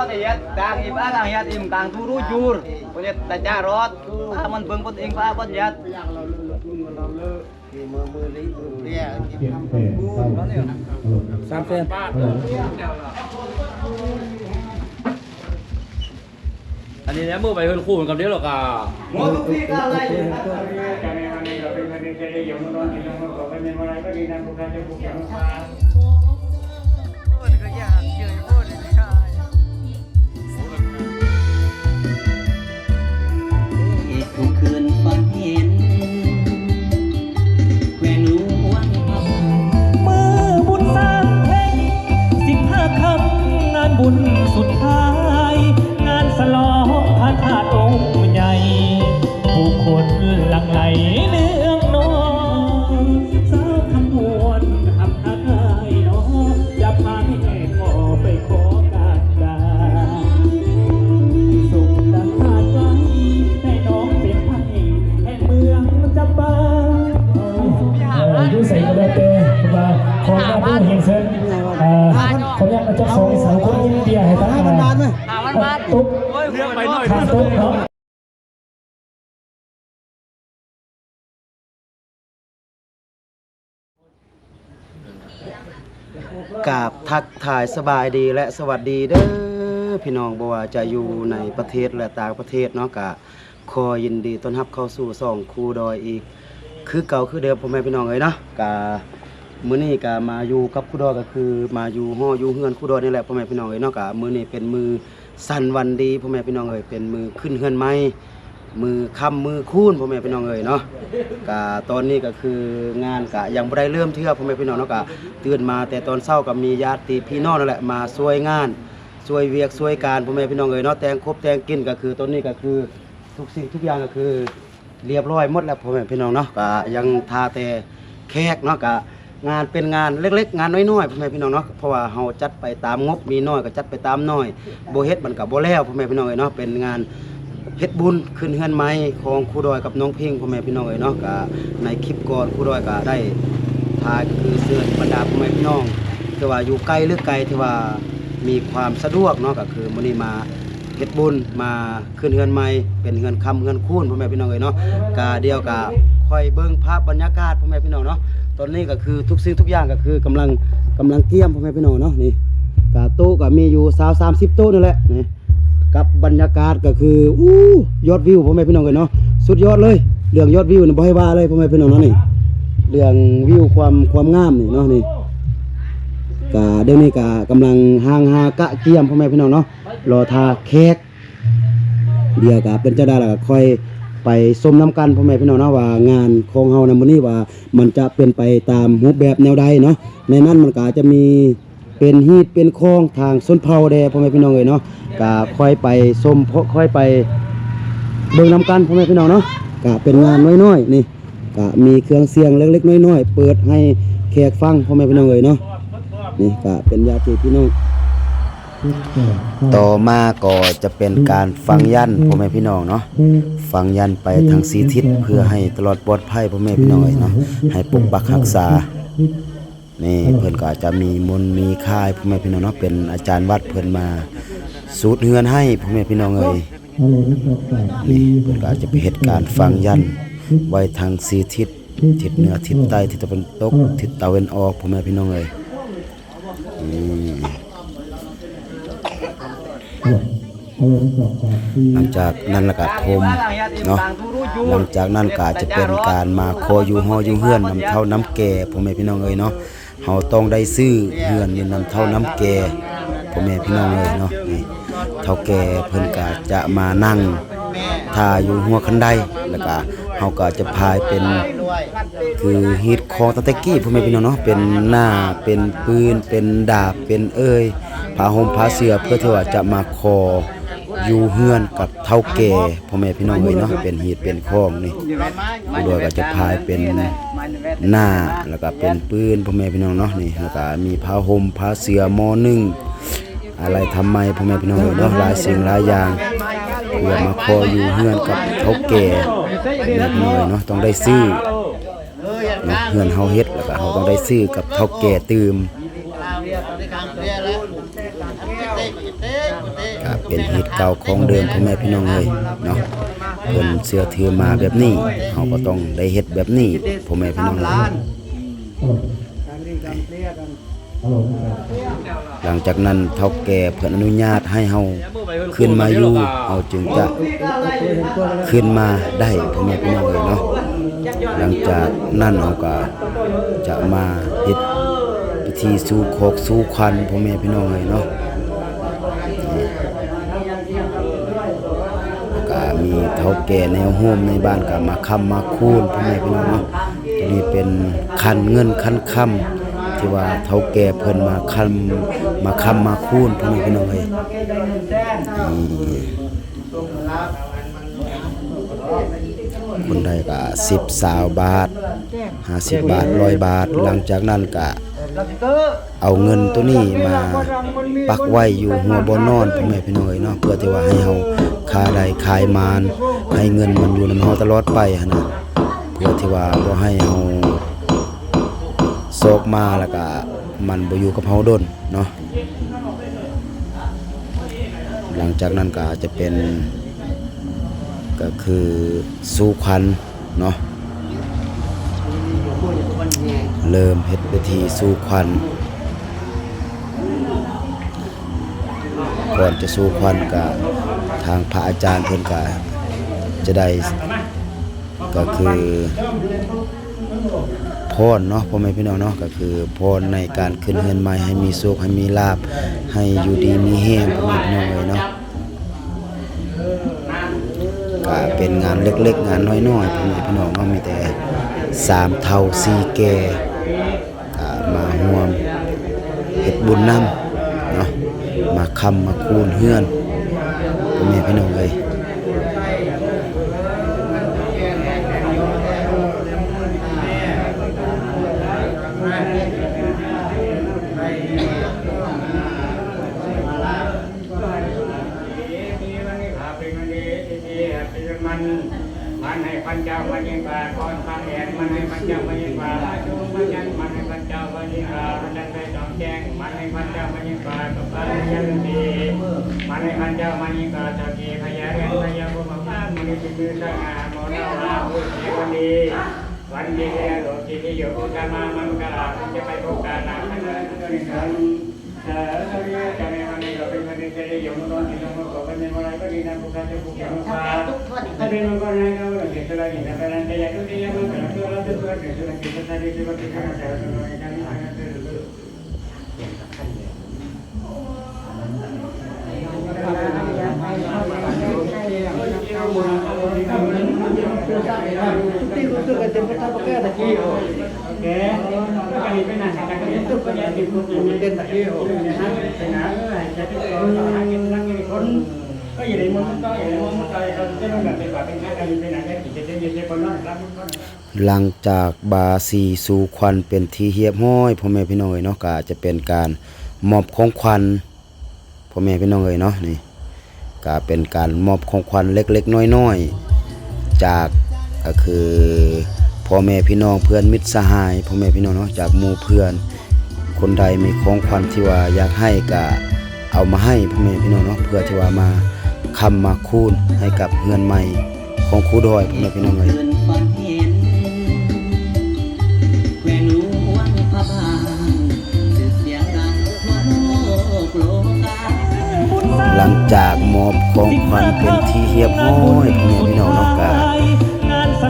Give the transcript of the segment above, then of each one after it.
Yat, dang im, ah, dang yat im, dang turu jur. Kulit taja rot. Ah, man beng pun ing pa pun yat. Sam sen. ອັນນີ້ແຫຼະ ມື້ໄປເຮືອນຄູກັບດຽວລະກະ ທຸກຄືນຝັນເຫັນ ແຂວງຫຼວງພະບາງ ມື້ບຸນສາມເພັນ ສິບຫ້າຄ່ຳ ງານບຸນສຸດທ້າຍ ງານສະຫຼອງພະທາດອົງໃຫຍ່ ຜູ້ຄົນຫຼັ່ງໄຫຼເນືອງນອງ ສາວຄຳມ່ວນຮັບ ເອີ ຢູ່ໃສກໍແລ້ວແຕ່ ເພາະວ່າຂໍອະນຸຍາດເຮັດເຊີນ ເອີ ຂໍອະນຸຍາດເຈົ້າຂອງສາວຄົນຍິງເບຍໃຫ້ທາງ ເອີ ຕົກ ເລືອກໄປໜ້ອຍ ຂ້າງຕົກເນາະ. ກາບທັກທາຍສະບາຍດີ ແລະ ສະຫວັດດີເດີ ພີ່ນ້ອງ ບໍ່ວ່າຈະຢູ່ໃນປະເທດ ແລະ ຕ່າງປະເທດເນາະ ກະຂໍຍິນດີຕ້ອນຮັບເຂົ້າສູ່ຊ່ອງຄູດອຍອີກຄືເກົ່າຄືເດີມ ພໍ່ແມ່ພີ່ນ້ອງເອີຍເນາະ. ກະມື້ນີ້ກະມາຢູ່ກັບຄູດອຍ ກະຄືມາຢູ່ຫໍຢູ່ເຮືອນຄູດອຍນີ້ແຫຼະ ພໍ່ແມ່ພີ່ນ້ອງເອີຍເນາະ. ກະມື້ນີ້ເປັນມື້ ສັນວັນດີ ພໍ່ແມ່ພີ່ນ້ອງເອີຍ ເປັນມື້ຂຶ້ນເຮືອນໃໝ່ ມື້ຄ່ຳມື້ຄູນ ພໍ່ແມ່ພີ່ນ້ອງເອີຍເນາະ. ກະຕອນນີ້ກະຄືງານກະຍັງບໍ່ໄດ້ເລີ່ມເທື່ອ ພໍ່ແມ່ພີ່ນ້ອງເນາະ. ກະຕື່ນມາແຕ່ຕອນເຊົ້າ ກະມີຍາດຕິພີ່ນ້ອງນັ້ນແຫຼະ ມາຊ່ວຍງານ ຊ່ວຍວຽກຊ່ວຍການ ພໍ່ແມ່ພີ່ນ້ອງເອີຍເນາະ. ແຕ່ງຄົບແຕ່ງກິນ ກະຄືຕອນນີ້ກະຄື ທຸກສິ່ງທຸກຢ່າງກະຄື ລຽບຮ້ອຍໝົດແລ້ວ ພໍ່ແມ່ພີ່ນ້ອງເນາະ. ກະຍັງຖ້າແຕ່ແຂກເນາະ. ກະງານເປັນງານເລັກໆ ງານນ້ອຍໆ ພໍ່ແມ່ພີ່ນ້ອງເນາະ. ເພາະວ່າເຮົາຈັດໄປຕາມງົບ ມີໜ້ອຍກະຈັດໄປຕາມໜ້ອຍ ບໍ່ເຮັດມັນກະບໍ່ແລ້ວ ພໍ່ແມ່ພີ່ນ້ອງເອີຍເນາະ. ເປັນງານເຮັດບຸນຂຶ້ນເຮືອນໃໝ່ຂອງຄູດອຍກັບນ້ອງພິງ ພໍ່ແມ່ພີ່ນ້ອງເອີຍເນາະ. ກະໃນຄລິບກ່ອນ ຄູດອຍກະໄດ້ຖ່າຍ ກະຄືເຊີນບັນດາພໍ່ແມ່ພີ່ນ້ອງ ທີ່ວ່າຢູ່ໃກ້ຫຼືໄກ ທີ່ວ່າມີຄວາມສະດວກເນາະ ກະຄືມື້ນີ້ມາ ເຮັດບຸນມາຂຶ້ນເຮືອນໃໝ່ ເປັນເຮືອນຄ່ຳເຮືອນຄູນ ພໍ່ແມ່ພີ່ນ້ອງເອີຍເນາະ. ກະດຽວກະຄ່ອຍເບິ່ງພາບບັນຍາກາດ ພໍ່ແມ່ພີ່ນ້ອງເນາະ. ຕອນນີ້ກະຄືທຸກສິ່ງທຸກຢ່າງກະຄືກຳລັງ ກຳລັງກຽມ ພໍ່ແມ່ພີ່ນ້ອງເນາະ. ນີ້ກະໂຕະກະມີຢູ່ຊາວ ສາມສິບໂຕະນີ້ແຫຼະ ນີ້ ກັບບັນຍາກາດກະຄື ອູ້ ຍອດວິວ ພໍ່ແມ່ພີ່ນ້ອງເອີຍເນາະ ສຸດຍອດເລີຍ. ເລື່ອງຍອດວິວນີ້ບໍ່ໃຫ້ວ່າເລີຍ ພໍ່ແມ່ພີ່ນ້ອງເນາະ. ນີ້ເລື່ອງວິວຄວາມ ຄວາມງາມນີ້ເນາະ. ນີ້ກະດຽວນີ້ກະກຳລັງຮ່າງຫາກະກຽມ ພໍ່ແມ່ພີ່ນ້ອງເນາະ ລໍຖ້າແຂກ ດຽວກະເປັນຈັ່ງໃດລະກະຄ່ອຍໄປຊົມນຳກັນ ພໍ່ແມ່ພີ່ນ້ອງເນາະ ວ່າງານຂອງເຮົາໃນມື້ນີ້ວ່າມັນຈະເປັນໄປຕາມຮູບແບບແນວໃດເນາະ. ໃນນັ້ນມັນກະອາດຈະມີເປັນຮີດເປັນຄອງທາງຊົນເຜົ່າແດ່ ພໍ່ແມ່ພີ່ນ້ອງເອີຍເນາະ. ກະຄ່ອຍໄປຊົມ ຄ່ອຍໄປເບິ່ງນຳກັນ ພໍ່ແມ່ພີ່ນ້ອງເນາະ. ກະເປັນງານນ້ອຍໆ ນີ້ ກະມີເຄື່ອງສຽງເລັກໆ ນ້ອຍໆ ເປີດໃຫ້ແຂກຟັງ ພໍ່ແມ່ພີ່ນ້ອງເອີຍເນາະ. ນີ້ກະເປັນຍາດຕິພີ່ນ້ອງ. ຕໍ່ມາກໍຈະເປັນການຟັງຍັນ ພໍ່ແມ່ພີ່ນ້ອງເນາະ ຟັງຍັນໄປທັງສີ່ທິດ ເພື່ອໃຫ້ຕະຫຼອດປອດໄພ ພໍ່ແມ່ພີ່ນ້ອງເອີຍເນາະ ໃຫ້ປົກປັກຮັກສາ. ນີ້ເພິ່ນກໍອາດຈະມີມົນມີຄາໃຫ້ ພໍ່ແມ່ພີ່ນ້ອງເນາະ ເປັນອາຈານວັດເພິ່ນມາສູດເຮືອນໃຫ້ ພໍ່ແມ່ພີ່ນ້ອງເອີຍ. ນີ້ເພິ່ນກໍອາດຈະໄປເຮັດການຝັງຍັນໄວ້ທັງສີ່ທິດ ທິດເໜືອ ທິດໃຕ້ ທິດຕາເວັນຕົກ ທິດຕາເວັນອອກ ພໍ່ແມ່ພີ່ນ້ອງເອີຍ. ນີ້ ຫຼັງຈາກນັ້ນລະກະຖົມເນາະ ຫຼັງຈາກນັ້ນກະຈະເປັນການມາຂໍຢູ່ຫໍຢູ່ເຮືອນນຳເຖົ້ານຳແກ່ ພໍ່ແມ່ພີ່ນ້ອງເອີຍເນາະ. ເຮົາຕ້ອງໄດ້ຊື້ເຮືອນນີ້ນຳເຖົ້ານຳແກ່ ພໍ່ແມ່ພີ່ນ້ອງເອີຍເນາະ. ນີ້ເຖົ້າແກ່ເພິ່ນກະຈະມານັ່ງຖ້າຢູ່ຫົວຄັນໄດ ແລ້ວກະເຮົາກະຈະພາຍເປັນ ຄືຮີດຄອງຕັ້ງແຕ່ກີ້ ພໍ່ແມ່ພີ່ນ້ອງເນາະ ເປັນໜ້າ ເປັນປືນ ເປັນດາບ ເປັນເອີ່ຍ ຜ້າຫົ່ມຜ້າເສື່ອ ເພື່ອທີ່ວ່າຈະມາຂໍຢູ່ເຮືອນກັບເຖົ້າແກ່ ພໍ່ແມ່ພີ່ນ້ອງເອີຍເນາະ. ເປັນຮີດເປັນຄອງນີ້ ຜູ້ດອຍກໍຈະພາຍເປັນໜ້າ ແລ້ວກໍເປັນປືນ ພໍ່ແມ່ພີ່ນ້ອງເນາະ. ນີ້ ແລ້ວກໍມີຜ້າຫົ່ມຜ້າເສື່ອໝໍ້ໜຶ້ງ ອາໄລທຳໄມ ພໍ່ແມ່ພີ່ນ້ອງເອີຍເນາະ ຫຼາຍສິ່ງຫຼາຍຢ່າງ ເພື່ອມາຂໍຢູ່ເຮືອນກັບເຖົ້າແກ່ ແມ່ນບໍ່ເນາະ. ຕ້ອງໄດ້ຊື້ເນາະ ເຮືອນເຮົາເຮັດ ແລ້ວກໍເຮົາຕ້ອງໄດ້ຊື້ກັບເຖົ້າແກ່ຕື່ມ. ເປັນຮີດເກົ່າຂອງເດີມ ພໍ່ແມ່ພີ່ນ້ອງເອີຍເນາະ. ເພິ່ນເຊື່ອຖືມາແບບນີ້ ເຮົາກໍຕ້ອງໄດ້ເຮັດແບບນີ້ ພໍ່ແມ່ພີ່ນ້ອງເອີຍ. ຫຼັງຈາກນັ້ນເຖົ້າແກ່ເພິ່ນອະນຸຍາດໃຫ້ເຮົາຂຶ້ນມາຢູ່ ເຮົາຈຶ່ງຈະຂຶ້ນມາໄດ້ ພໍ່ແມ່ພີ່ນ້ອງເອີຍເນາະ. ຫຼັງຈາກນັ້ນເຮົາກໍຈະມາເຮັດພິທີສູ່ຄອກສູ່ຂວັນ ພໍ່ແມ່ພີ່ນ້ອງເອີຍເນາະ. ກໍມີເຖົ້າແກ່ແນວໂຮມໃນບ້ານກໍມາຄ້ຳມາຄູນ ພໍ່ແມ່ພີ່ນ້ອງເນາະ. ຕົວນີ້ເປັນຂັນເງິນຂັນຄຳ ທີ່ວ່າເຖົ້າແກ່ເພິ່ນມາຄ້ຳ ມາຄ້ຳມາຄູນ ພໍ່ແມ່ພີ່ນ້ອງເອີຍ. ນີ້ ຄົນໃດກໍສິບ ຊາວບາດ ຫ້າສິບບາດ ຮ້ອຍບາດ. ຫຼັງຈາກນັ້ນກໍ ເອົາເງິນໂຕນີ້ມາປັກໄວ້ຢູ່ຫົວບ່ອນນອນ ພໍ່ແມ່ພີ່ນ້ອງເອີຍເນາະ ເພື່ອທີ່ວ່າໃຫ້ເຮົາຄ້າໄດ້ຂາຍໝານ ໃຫ້ເງິນມັນຢູ່ນຳເຮົາຕະຫຼອດໄປຫັ້ນນະ ເພື່ອທີ່ວ່າບໍ່ໃຫ້ເຮົາຊອກມາ ແລ້ວກະມັນບໍ່ຢູ່ກັບເຮົາດົນເນາະ. ຫຼັງຈາກນັ້ນກະຈະເປັນ ກະຄືສູ່ຂວັນ ເນາະ ເລີ່ມເຮັດພິທີສູ່ຂວັນ. ກ່ອນຈະສູ່ຂວັນກະ ທາງພະອາຈານເພິ່ນກະຈະໄດ້ ກະຄືພອນເນາະ ພໍ່ແມ່ພີ່ນ້ອງເນາະ ກະຄືພອນໃນການຂຶ້ນເຮືອນໃໝ່ ໃຫ້ມີໂຊກໃຫ້ມີລາບ ໃຫ້ຢູ່ດີມີແຮງ ພໍ່ແມ່ພີ່ນ້ອງເອີຍເນາະ. ກະເປັນງານເລັກໆ ງານນ້ອຍໆ ພໍ່ແມ່ພີ່ນ້ອງເນາະ ມີແຕ່ສາມເຖົ້າສີ່ແກ່ ກະມາຮ່ວມເຮັດບຸນນຳເນາະ ມາຄ້ຳມາຄູນເຮືອນ ພໍ່ແມ່ພີ່ນ້ອງເອີຍ. ມັນໃຫ້ຂວັນເຈົ້າມະຍິງກາ ກ່ອນພະແອນ ມັນໃຫ້ຂວັນເຈົ້າມະຍິງກາ ລາຊະວົງພະຈັນ ມັນໃຫ້ຂວັນເຈົ້າມະຍິງກາ ພະຈັນໄຊສອງແຈ້ງ ມັນໃຫ້ຂວັນເຈົ້າມະຍິງກາ ກັບພະຍາລະສີ ມັນໃຫ້ຂວັນເຈົ້າມະຍິງກາ ເຈົ້າທີ່ພະຍາແດງ ພະຍາພົມມະຟ້າ ມະນິດ ສິບມືສະຫງ່າ ໝໍລາວາ ຜູ້ເສວະດີ ວັນທີເດໂລ ກິຕິໂຍ ອຸດຕະມາມັງຄະລາ ຈະໄປພົບກັນນະ ຄັນເດີນເດີນ ຫຼັງຈາກບາສີສູ່ຂວັນເປັນທີ່ຮຽບຮ້ອຍ ພໍ່ແມ່ພີ່ນ້ອງເອີຍເນາະ ກະຈະເປັນການມອບຂອງຂວັນ ພໍ່ແມ່ພີ່ນ້ອງເອີຍເນາະ. ນີ້ກະເປັນການມອບຂອງຂວັນເລັກໆ ນ້ອຍໆ ຈາກ ກະຄືພໍ່ແມ່ພີ່ນ້ອງ ເພື່ອນມິດສະຫາຍ ພໍ່ແມ່ພີ່ນ້ອງເນາະ ຈາກໝູ່ເພື່ອນ ຄົນໃດມີຂອງຂວັນທີ່ວ່າຢາກໃຫ້ກະເອົາມາໃຫ້ພໍ່ແມ່ພີ່ນ້ອງເນາະ ເພື່ອທີ່ວ່າມາຄ້ຳມາຄູນໃຫ້ກັບເຮືອນໃໝ່ຂອງຄູດອຍ ພໍ່ແມ່ພີ່ນ້ອງເອີຍ. ຫຼັງຈາກມອບຂອງຂວັນເປັນທີ່ຮຽບຮ້ອຍ ພໍ່ແມ່ພີ່ນ້ອງເນາະ ກະ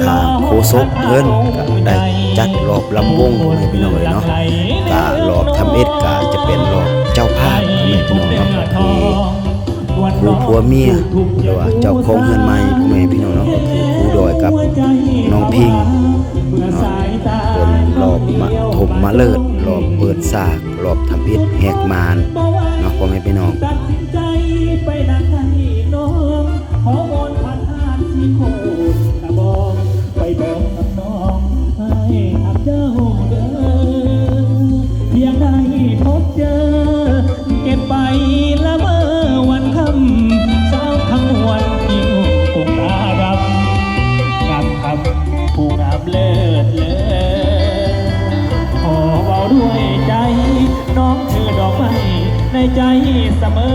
ທາງໂຄສົກເພິ່ນກະໄດ້ຈັດລອບລຳວົງ ພໍ່ແມ່ພີ່ນ້ອງເອີຍເນາະ ກະລອບທຳອິດກະຈະເປັນລອບເຈົ້າພາບ ພໍ່ແມ່ພີ່ນ້ອງເນາະ ກະຄືຄູ່ຜົວເມຍ ຫຼືວ່າເຈົ້າຂອງເຮືອນໃໝ່ ພໍ່ແມ່ພີ່ນ້ອງເນາະ ກະຄືຄູດອຍກັບນ້ອງພິງເນາະ ເປັນລອບມະຖົມມະເລີດ ລອບເປີດສາກ ລອບທຳອິດແຫກມານເນາະ ພໍ່ແມ່ພີ່ນ້ອງ. ຂໍວອນພະທາດສີໂຄດຕະບອງ ໄປບອກກັບນ້ອງໃຫ້ຮັກເຈົ້າເດີ ພຽງໄດ້ພົບເຈີ ເກັບໄປລະເມີວັນຄ່ຳ ສາວຄຳມ່ວນທີ່ນຸ່ງກຸງຕາດຳ ງາມຄ່ຳຜູ້ງາມເລີດເລີ ຂໍເວົ້າດ້ວຍໃຈ ນ້ອງຄືດອກໄມ້ໃນໃຈສະເໝີ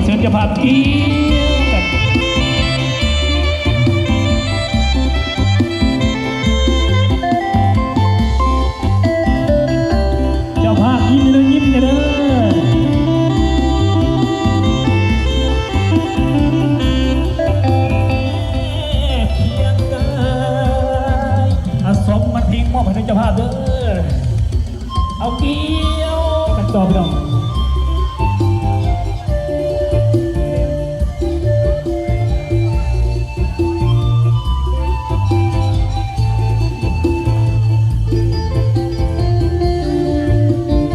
ເຊີນເຈົ້າພາບກ່ຽວກັນ ເຈົ້າພາບຍິ້ມເດີ ຍິ້ມເດີ. ອ່ະ ສອງພັນເພັງມອບໃຫ້ເຈົ້າພາບເດີ. ເອົາກ່ຽວກັນຕໍ່ພີ່ນ້ອງ.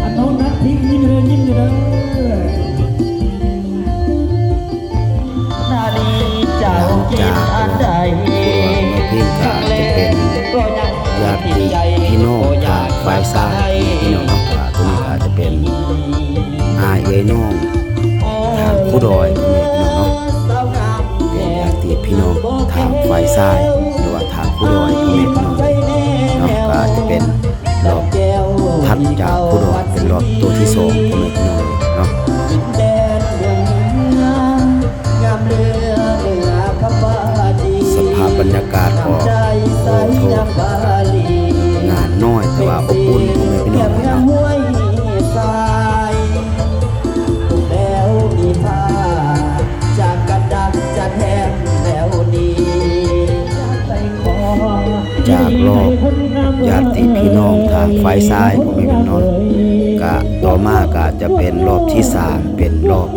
ອັນນ້ອງນັດພິງຍິ້ມເດີ ຍິ້ມເດີ. ນາລີເຈົ້າຄິດອັນໃດ ຄາງແລກກໍຍັງ ຍາດຕິພີ່ນ້ອງທາງຝ່າຍຊາຍ ພີ່ນ້ອງເນາະ ກໍຕົວນີ້ກໍອາດຈະເປັນອ້າຍເອື້ອຍນ້ອງທາງຄູດອຍ ພໍ່ແມ່ພີ່ນ້ອງເນາະ ເປັນຍາດຕິພີ່ນ້ອງທາງຝ່າຍຊາຍ ຫຼືວ່າທາງຄູດອຍ ພໍ່ແມ່ພີ່ນ້ອງເນາະ ກໍອາດຈະເປັນລອບຖັດຈາກຄູດອຍ ເປັນລອບໂຕທີສອງ ພໍ່ແມ່ພີ່ນ້ອງເນາະ. ສະພາບບັນຍາກາດກໍ ໂອ້ໂຫ ງານນ້ອຍແຕ່ວ່າອົບອຸ່ນ ພໍ່ແມ່ພີ່ນ້ອງເນາະ. ຈາກລອບຍາດຕິພີ່ນ້ອງທາງຝ່າຍຊາຍ ພໍ່ແມ່ພີ່ນ້ອງ ກະຕໍ່ມາກະຈະເປັນລອບທີສາມ ເປັນລອບ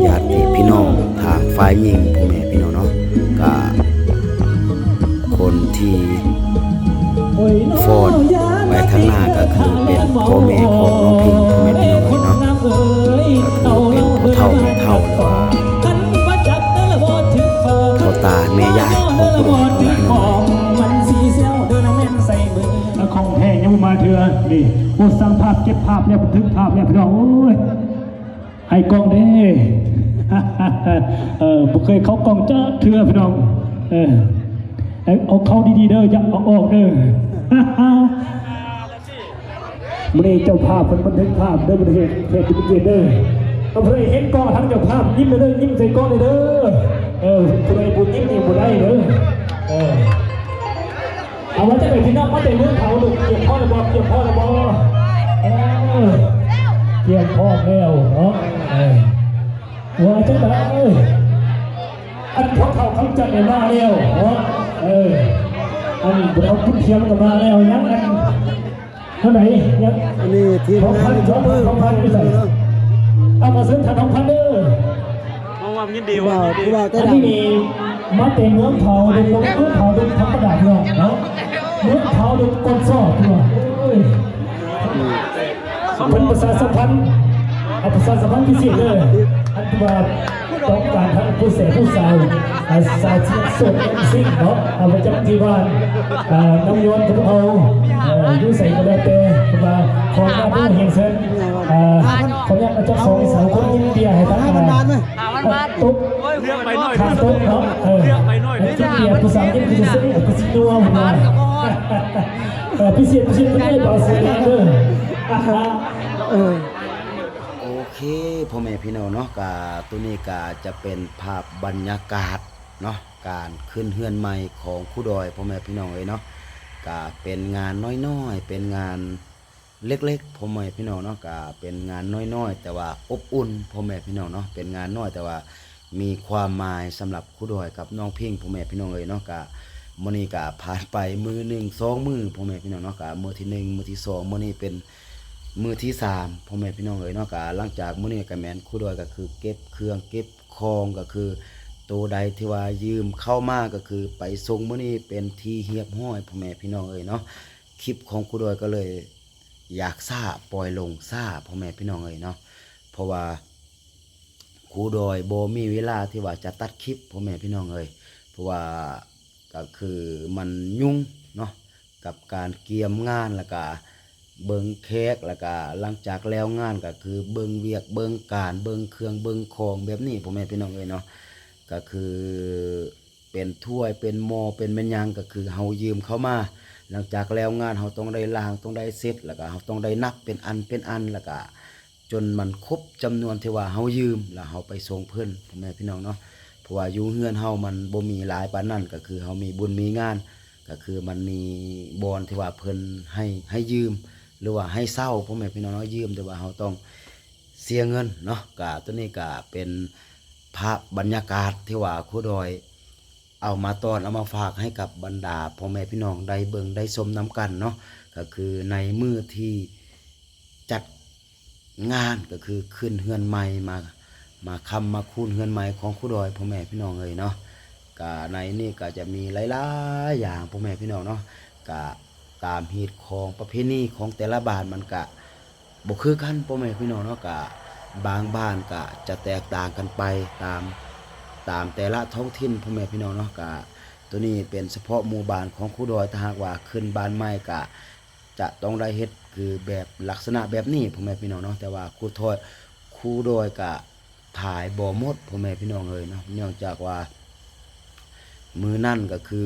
ຍາດຕິພີ່ນ້ອງທາງຝ່າຍຍິງ ພໍ່ແມ່ພີ່ນ້ອງເນາະ ກະຄົນທີ່ຟ້ອນໄປທາງໜ້າກະຄືເປັນພໍ່ແມ່ຂອງນ້ອງພິງ ພໍ່ແມ່ພີ່ນ້ອງເນາະ ກະຄືເປັນພໍ່ເຖົ້າແມ່ເຖົ້າ ຫຼືວ່າ ພໍ່ຕາແມ່ຍາຍຂອງພວກເຮົາ ຂອງແທ້ຍັງບໍ່ມາເທື່ອ ນີ້ ໂອ້ ສ້າງພາບ ເກັບພາບແລ້ວ ບັນທຶກພາບແລ້ວ ພີ່ນ້ອງເອີຍ ໃຫ້ກ້ອງເດ້ ເອີ ບໍ່ເຄີຍເຂົ້າກ້ອງຈັກເທື່ອ ພີ່ນ້ອງ ເອີ ເອົາເຂົ້າດີໆເດີ ຢ່າເອົາອອກເດີ. ມື້ນີ້ເຈົ້າພາບເພິ່ນບັນທຶກພາບເດີ ບໍ່ໄດ້ເຮັດ ເຮັດເປັນເກມເດີ. ເອົາ ຜູ້ໃດເຫັນກ້ອງທາງເຈົ້າພາບຍິ້ມເດີ ຍິ້ມໃສ່ກ້ອງເດີ. ເອີ ຜູ້ໃດບໍ່ຍິ້ມນີ້ບໍ່ໄດ້ເດີ. ເອີ ເອົາ ວ່າຈັ່ງໃດພີ່ນ້ອງ ມາແຕ່ເມືອງເຖົ້າ ຕຽມພ້ອມແລ້ວບໍ່? ຕຽມພ້ອມແລ້ວບໍ່? ເອີ ຕຽມພ້ອມແລ້ວເນາະ. ເອີ ວ່າຈັ່ງໃດ? ອັນພໍ່ເຖົ້າຄຳຈັນນີ້ມາແລ້ວເນາະ. ເອີ ອັນບຸນເອົາບຸນທຽມກໍມາແລ້ວ ຍັງອັນ ເທົ່າໃດ ຍັງ ອັນນີ້ທີມງານຢູທູບເບີຂອງເຮົາເນາະ. ເອົາ ຂໍເຊີນທ່ານທອງພັນເດີ. ເອົາ ວ່າຍິນດີ ວ່າ ວ່າຍິນດີ ຄືວ່າແຕ່ ອັນນີ້ນີ້ມາແຕ່ເມືອງເຖົ້າ ເມືອງເຖົ້າ ທຳມະດາພີ່ນ້ອງເນາະ ເມືອງເຖົ້າ ກ່ອນຊອດພີ່ນ້ອງເອີຍ. ເພິ່ນປະຊາສຳພັນ ເອົາ ປະຊາສຳພັນພິເສດເດີ ອັນທີ່ວ່າຕ້ອງການທັງຜູ້ແສຜູ້ສາວ ອາ ສາວໂສດເອັມຊີເນາະ ເອົາ ປະຈຳທີ່ບ້ານ ອາ ນ້ຳຍ້ອນຂອງເຮົາ ເອີ ຢູ່ໃສກໍແລ້ວແຕ່ ເພິ່ນວ່າຂໍອະນຸຍາດເດີ ຮຽນເຊີນ ອາ ຂໍອະນຸຍາດມາຈັກສອງສາມຄົນກິນເບຍໃຫ້ທາງ ຫ້າພັນບາດເນາະ ຫ້າພັນບາດ ຕົກ ເລືອກໄປໜ້ອຍ ຂ້າງຕົກເນາະ ເອີ ເລືອກໄປໜ້ອຍ ກິນເບຍຜູ້ສາວກິນຄືຊິ ຄືຊິນົວ ເພິ່ນວ່າ ເອີ ພິເສດ ພິເສດ ເພິ່ນໄດ້ເບົາເສຍເດີ. ເອີ ໂອເຄ ພໍ່ແມ່ພີ່ນ້ອງເນາະ ກະໂຕນີ້ກະຈະເປັນພາບບັນຍາກາດເນາະ ການຂຶ້ນເຮືອນໃໝ່ຂອງຄູດອຍ ພໍ່ແມ່ພີ່ນ້ອງເອີຍເນາະ ກະເປັນງານນ້ອຍໆ ເປັນງານເລັກໆ ພໍ່ແມ່ພີ່ນ້ອງເນາະ ກະເປັນງານນ້ອຍໆ ແຕ່ວ່າອົບອຸ່ນ ພໍ່ແມ່ພີ່ນ້ອງເນາະ ເປັນງານນ້ອຍແຕ່ວ່າມີຄວາມໝາຍສຳລັບຄູດອຍກັບນ້ອງພິງ ພໍ່ແມ່ພີ່ນ້ອງເອີຍເນາະ. ກະມື້ນີ້ກະຜ່ານໄປມື້ໜຶ່ງສອງມື້ ພໍ່ແມ່ພີ່ນ້ອງເນາະ ກະມື້ທີໜຶ່ງ ມື້ທີສອງ ມື້ນີ້ເປັນ ມື້ທີສາມ ພໍ່ແມ່ພີ່ນ້ອງເອີຍເນາະ. ກະຫຼັງຈາກມື້ນີ້ກະແມ່ນຄູດອຍກະຄືເກັບເຄື່ອງເກັບຂອງ ກະຄືໂຕໃດທີ່ວ່າຢືມເຂົ້າມາ ກະຄືໄປສົ່ງ ມື້ນີ້ເປັນທີ່ຮຽບຮ້ອຍ ພໍ່ແມ່ພີ່ນ້ອງເອີຍເນາະ. ຄລິບຂອງຄູດອຍກະເລີຍຢາກຊ້າ ປ່ອຍລົງຊ້າ ພໍ່ແມ່ພີ່ນ້ອງເອີຍເນາະ ເພາະວ່າ ຄູດອຍບໍ່ມີເວລາທີ່ວ່າຈະຕັດຄລິບ ພໍ່ແມ່ພີ່ນ້ອງເອີຍ ເພາະວ່າກະຄືມັນຫຍຸ້ງເນາະ ກັບການກຽມງານ ແລ້ວກະເບິ່ງແຂກ ແລ້ວກະຫຼັງຈາກແລ້ວງານກະຄືເບິ່ງວຽກເບິ່ງການ ເບິ່ງເຄື່ອງເບິ່ງຂອງແບບນີ້ ພໍ່ແມ່ພີ່ນ້ອງເອີຍເນາະ. ກະຄືເປັນຖ້ວຍເປັນໝໍ້ເປັນແມ່ນຫຍັງ ກະຄືເຮົາຢືມເຂົ້າມາ ຫຼັງຈາກແລ້ວງານເຮົາຕ້ອງໄດ້ລ້າງ ຕ້ອງໄດ້ເຊັດ ແລ້ວກະເຮົາຕ້ອງໄດ້ນັບເປັນອັນເປັນອັນ ແລ້ວກະ ຈົນມັນຄົບຈຳນວນທີ່ວ່າເຮົາຢືມ ແລ້ວເຮົາໄປສົ່ງເພິ່ນ ພໍ່ແມ່ພີ່ນ້ອງເນາະ. ເພາະວ່າຢູ່ເຮືອນເຮົາມັນບໍ່ມີຫຼາຍປານນັ້ນ ກໍຄືເຮົາມີບຸນມີງານ ກໍຄືມັນມີບ່ອນທີ່ວ່າເພິ່ນໃຫ້ ໃຫ້ຢືມ ຫຼືວ່າໃຫ້ເຊົ່າ ພໍ່ແມ່ພີ່ນ້ອງເນາະ ຢືມ ແຕ່ວ່າເຮົາຕ້ອງເສຍເງິນເນາະ. ກະໂຕນີ້ກະເປັນພາບບັນຍາກາດທີ່ວ່າຄູດອຍ ເອົາມາຕ້ອນ ເອົາມາຝາກໃຫ້ກັບບັນດາພໍ່ແມ່ພີ່ນ້ອງໄດ້ເບິ່ງໄດ້ຊົມນຳກັນເນາະ. ກໍຄືໃນມື້ທີ່ຈັດງານ ກໍຄືຂຶ້ນເຮືອນໃໝ່ ມາ ມາຄ້ຳມາຄູນເຮືອນໃໝ່ຂອງຄູດອຍ ພໍ່ແມ່ພີ່ນ້ອງເອີຍເນາະ. ກະໃນນີ້ກະຈະມີຫຼາຍໆຢ່າງ ພໍ່ແມ່ພີ່ນ້ອງເນາະ. ກະຕາມຮີດຄອງປະເພນີຂອງແຕ່ລະບ້ານມັນກະ ບໍ່ຄືກັນ ພໍ່ແມ່ພີ່ນ້ອງເນາະ. ກະບາງບ້ານກະຈະແຕກຕ່າງກັນໄປຕາມ ຕາມແຕ່ລະທ້ອງຖິ່ນ ພໍ່ແມ່ພີ່ນ້ອງເນາະ. ກະໂຕນີ້ເປັນສະເພາະໝູ່ບ້ານຂອງຄູດອຍ ຖ້າຫາກວ່າຂຶ້ນບ້ານໃໝ່ກະຈະຕ້ອງໄດ້ເຮັດຄືແບບລັກສະນະແບບນີ້ ພໍ່ແມ່ພີ່ນ້ອງເນາະ. ແຕ່ວ່າຄູດອຍ ຄູດອຍກະຖ່າຍບໍ່ໝົດ ພໍ່ແມ່ພີ່ນ້ອງເອີຍເນາະ ເນື່ອງຈາກວ່າ ມື້ນັ້ນກໍຄື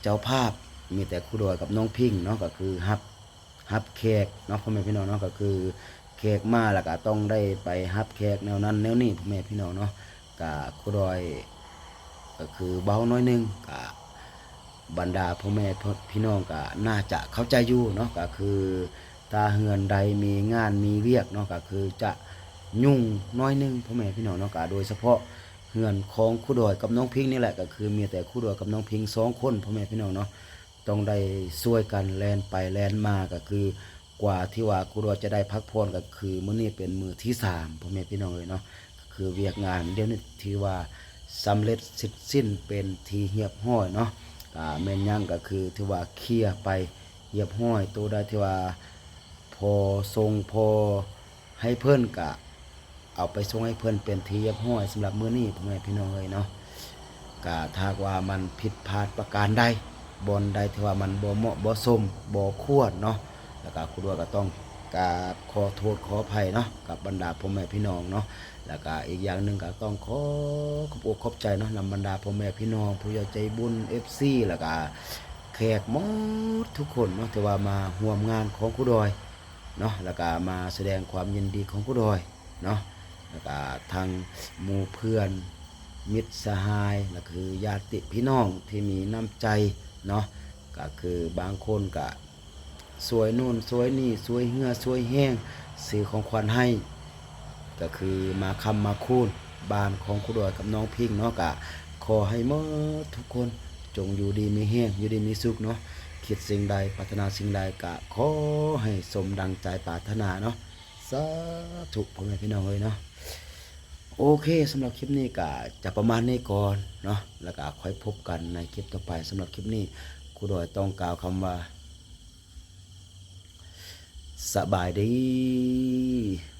ເຈົ້າພາບມີແຕ່ຄູດອຍກັບນ້ອງພິງເນາະ ກໍຄືຮັບ ຮັບແຂກເນາະ ພໍ່ແມ່ພີ່ນ້ອງເນາະ. ກໍຄືແຂກມາແລ້ວກໍຕ້ອງໄດ້ໄປຮັບແຂກແນວນັ້ນແນວນີ້ ພໍ່ແມ່ພີ່ນ້ອງເນາະ. ກະຄູດອຍກໍຄືເວົ້າໜ້ອຍໜຶ່ງ ກະບັນດາພໍ່ແມ່ພີ່ນ້ອງກໍໜ້າຈະເຂົ້າໃຈຢູ່ເນາະ. ກໍຄື ຖ້າເຮືອນໃດມີງານມີວຽກເນາະ ກໍຄືຈະຫຍຸ້ງໜ້ອຍໜຶ່ງ ພໍ່ແມ່ພີ່ນ້ອງເນາະ. ກໍໂດຍສະເພາະເຮືອນຂອງຄູດອຍກັບນ້ອງພິງນີ້ແຫຼະ ກໍຄືມີແຕ່ຄູດອຍກັບນ້ອງພິງສອງຄົນ ພໍ່ແມ່ພີ່ນ້ອງເນາະ ຕ້ອງໄດ້ຊ່ວຍກັນແລ່ນໄປແລ່ນມາ. ກໍຄືກວ່າທີ່ວ່າຄູດອຍຈະໄດ້ພັກຜ່ອນ ກໍຄືມື້ນີ້ເປັນມື້ທີສາມ ພໍ່ແມ່ພີ່ນ້ອງເອີຍເນາະ. ຄືວຽກງານດຽວນີ້ຖືວ່າສຳເລັດເສັດສິ້ນເປັນທີ່ຮຽບຮ້ອຍເນາະ. ກະແມ່ນຫຍັງກະຄືຖືວ່າເຄຍໄປຮຽບຮ້ອຍ ໂຕໃດທີ່ວ່າພໍສົ່ງພໍໃຫ້ເພິ່ນກະເອົາໄປສົ່ງໃຫ້ເພິ່ນເປັນທີ່ຮຽບຮ້ອຍສຳລັບມື້ນີ້ ພໍ່ແມ່ພີ່ນ້ອງເອີຍເນາະ. ກະຖ້າຫາກວ່າມັນຜິດພາດປະການໃດ ບ່ອນໃດທີ່ວ່າມັນບໍ່ເໝາະບໍ່ສົມບໍ່ຄວນເນາະ ແລ້ວກະຄູດອຍກະຕ້ອງກາບຂໍໂທດຂໍອະໄພເນາະ ກັບບັນດາພໍ່ແມ່ພີ່ນ້ອງເນາະ. ແລ້ວກະອີກຢ່າງໜຶ່ງກະຕ້ອງຂໍຂອບອົກຂອບໃຈເນາະ ນຳບັນດາພໍ່ແມ່ພີ່ນ້ອງ ຜູ້ໃຫຍ່ໃຈບຸນ ເອັຟຊີ ແລ້ວກະແຂກໝົດທຸກຄົນເນາະ ທີ່ວ່າມາຮ່ວມງານຂອງຄູດອຍເນາະ ແລ້ວກະມາສະແດງຄວາມຍິນດີຂອງຄູດອຍເນາະ ແລ້ວກະທັງໝູ່ເພື່ອນ ມິດສະຫາຍ ແລະ ຄືຍາດຕິພີ່ນ້ອງທີ່ມີນ້ຳໃຈເນາະ ກະຄືບາງຄົນກະຊ່ວຍໂນ່ນຊ່ວຍນີ້ ຊ່ວຍເຫື່ອຊ່ວຍແຮງ ຊື້ຂອງຂວັນໃຫ້ ກະຄືມາຄ້ຳມາຄູນບ້ານຂອງຄູດອຍກັບນ້ອງພິງເນາະ. ກະຂໍໃຫ້ໝົດທຸກຄົນຈົ່ງຢູ່ດີມີແຮງ ຢູ່ດີມີສຸກເນາະ ຄິດສິ່ງໃດປາດຖະໜາສິ່ງໃດ ກະຂໍໃຫ້ສົມດັ່ງໃຈປາດຖະໜາເນາະ. ສາທຸ ພໍ່ແມ່ພີ່ນ້ອງເອີຍເນາະ. ໂອເຄ ສຳລັບຄລິບນີ້ກະຈະປະມານນີ້ກ່ອນເນາະ ແລ້ວກະຄ່ອຍພົບກັນໃນຄລິບຕໍ່ໄປ. ສຳລັບຄລິບນີ້ ຄູດອຍຕ້ອງກ່າວຄຳວ່າ ສະບາຍດີ.